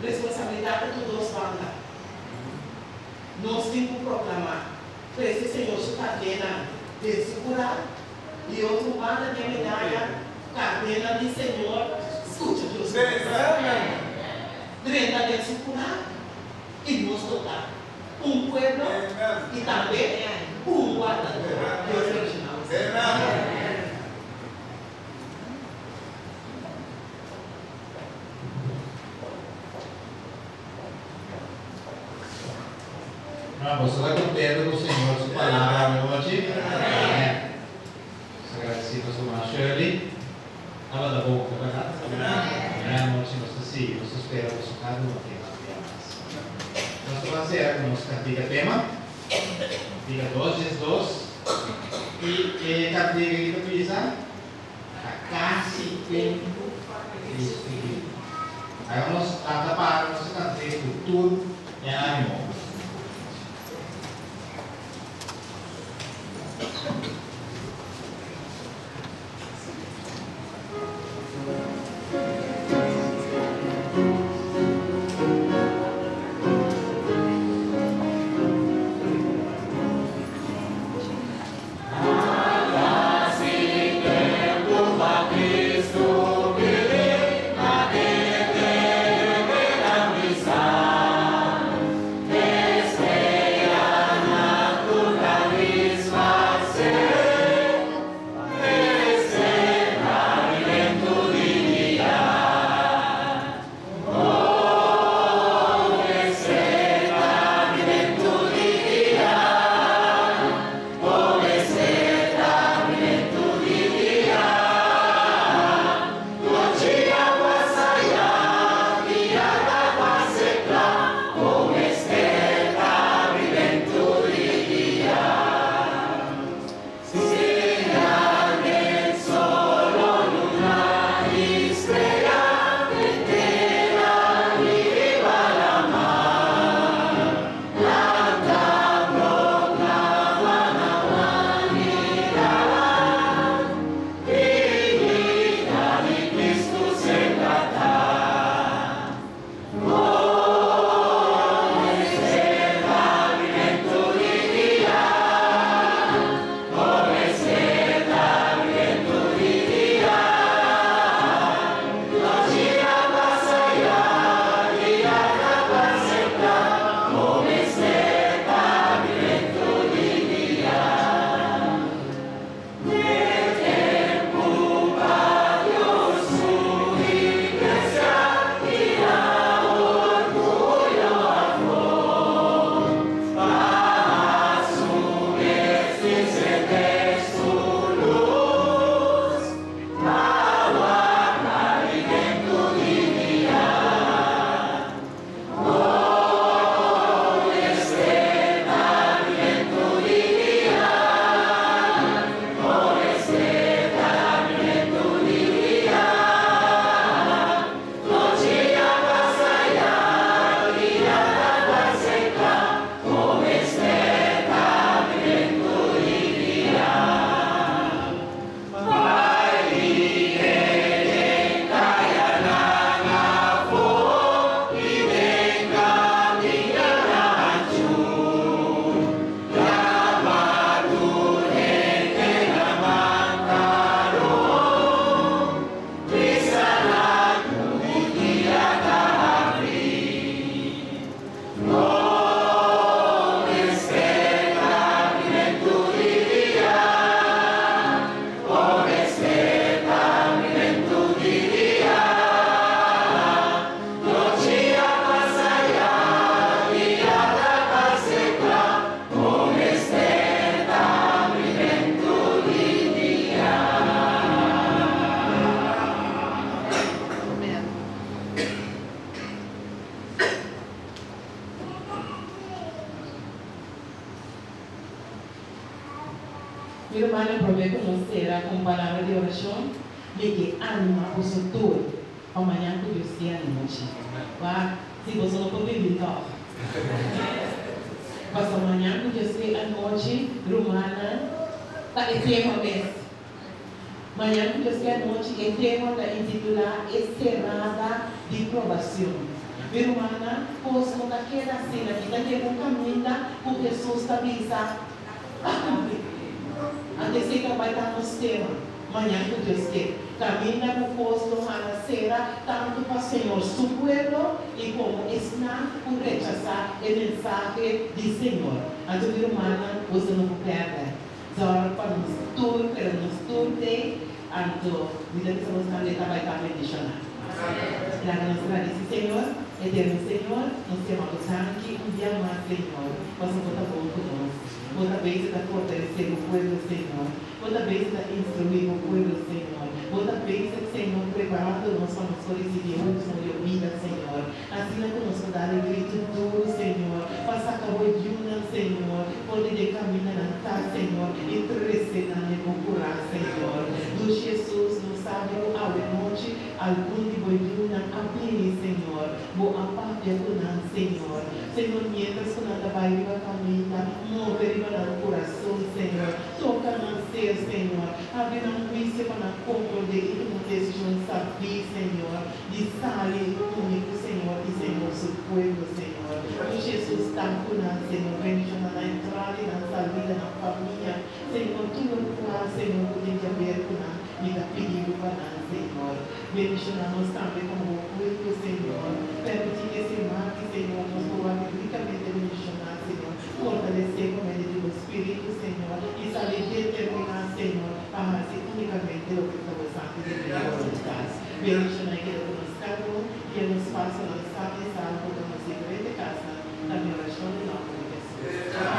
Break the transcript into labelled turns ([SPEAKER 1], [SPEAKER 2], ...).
[SPEAKER 1] Responsabilidat ta tur dos banda. Nos tin ku proklamá, Trese Señor su karnénan den su kurá, i otro banda di e medaya, Karnénan di Señor, skucha Dios su bos. Drenta den su kurá, i nos lo ta un pueblo i tambe un wardador. Dios bendishoná boso.
[SPEAKER 2] Hermano, boso ta contento cu Señor su palabra anochi? Amen. Nos agradeci nos hermana Shirley. Tabata bon, ta berdad? Amen. Anochi nos ta sigui, nos ta spera boso cada uno tema un dia mas. Nos ta ban cera cu nos cantica tema. Cantica 212. Y e cantica aki ta bisa. Ta kasi tempu pa Cristo bini. Laga nos lanta para nos ta kant'é ku tur e ánimo.
[SPEAKER 1] Mi rumannan, promé ku nos sera ku un palabra di orashon, mi ke anima boso tur pa mañan ku Dios ke anochi. Wak, si boso no por bini tòg. Pasobra mañan ku Dios ke anochi, rumannan, ta e tema mes. Mañan ku Dios ke anochi e tema ta intitulá E Serada di Probacion. Mi rumannan, kos no ta keda asina. Ki ta yega un kaminda ku Hesus ta bisa, Ta kumplí! Anto esei ta bai ta nos tema mañan ku Dios ke. Kaminda ku kos lo hana sera tantu pa Señor su pueblo i komo esnan ku rechasá e mensahe di Señor. Anto mi rumannan, boso no por pèrdè. Zòrg pa nos tur, pero nos tur t'ei, anto mi ta bisa nos tambe ta bai ta bendishoná. Laga nos gradisí Señor, Eterno Señor, nos yama Bo danki un dia mas, Señor, pasobra Bo ta bon ku nos. Bo ta bezig ta fortalesé Bo pueblo, Señor. Bo ta bezig ta instruí Bo pueblo, Señor. Bo ta bezig, Señor, preparando nos pa nos por risibí e último yobida, Señor. Asina ku nos por dal e gritu duru, Señor, pa saka bo yunan, Señor, for di den kamindanan ta, Señor, i trese nan den bo kurá, Señor. Dushi Hesus, nos sabi ku awe nochi algun di bo yunan a bini, Señor. Bo a papia ku nan, Señor. Señor, miéntras ku nan ta bai riba kaminda, move riba nan kurason, Señor. Toka nan ser, Señor. Habri nan huisio pa nan komprondé i tuma un desishon sabí, Señor. Di sali uni cu Señor y Señor su pueblo, Señor. Cu Jesus ta cu nan, Señor. Bendiciona nan entrada y nan salida, nan famia, Señor. Tur locual, Señor, cu tin diaber cu nan, mi ta pidi Bo pa nan, Señor. Bendiciona nos tambe como Bo pueblo, Señor. Permiti cu e siman aki, Señor, nos por wak ricamente bendiciona, Señor. Fortalece por medio di Bo Spiritu, Señor, y sali determina, Señor, pa haci unicamente loke ta Bo santa y divina boluntad. Bendishoná i keda ku nos kada un i e nos pasonan san i salvo den nos diferente kasnan, ta mi orashon den nòmber di Hesus.